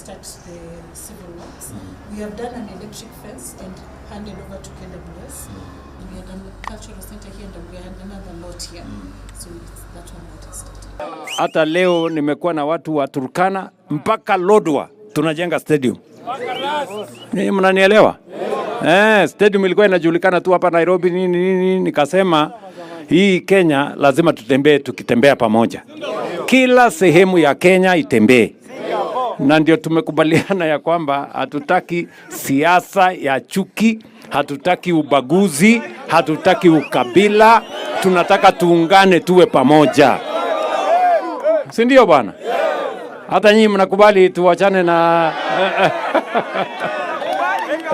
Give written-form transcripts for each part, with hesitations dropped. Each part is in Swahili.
start the civil works. We have done an electric fence and handed over to KWS. We had a cultural center here and we had another lot here. So it's that one that has started. Hata leo nimekuwa na watu wa Turkana mpaka Lodwar tunajenga stadium. Ninyi mnanielewa? Eh, stadium ilikuwa inajulikana tu hapa Nairobi nini nini, nikasema hii Kenya lazima tutembee, tukitembea pamoja, kila sehemu ya Kenya itembee, na ndio tumekubaliana ya kwamba hatutaki siasa ya chuki, hatutaki ubaguzi, hatutaki ukabila, tunataka tuungane, tuwe pamoja, si ndio bwana? Hata nyinyi mnakubali tuwachane na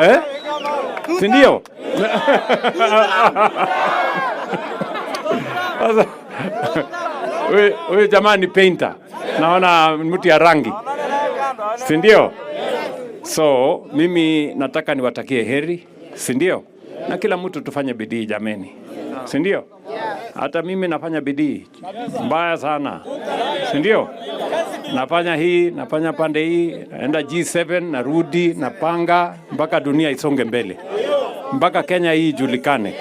eh? Si ndio? Sasa huyu jamaa ni painter, naona mtu ya rangi, si ndio? So mimi nataka niwatakie heri, si ndio? Na kila mtu tufanye bidii jameni, si ndio? Hata mimi nafanya bidii mbaya sana, si ndio? Nafanya hii, nafanya pande hii, naenda G7, narudi, napanga mpaka dunia isonge mbele, mpaka Kenya hii ijulikane.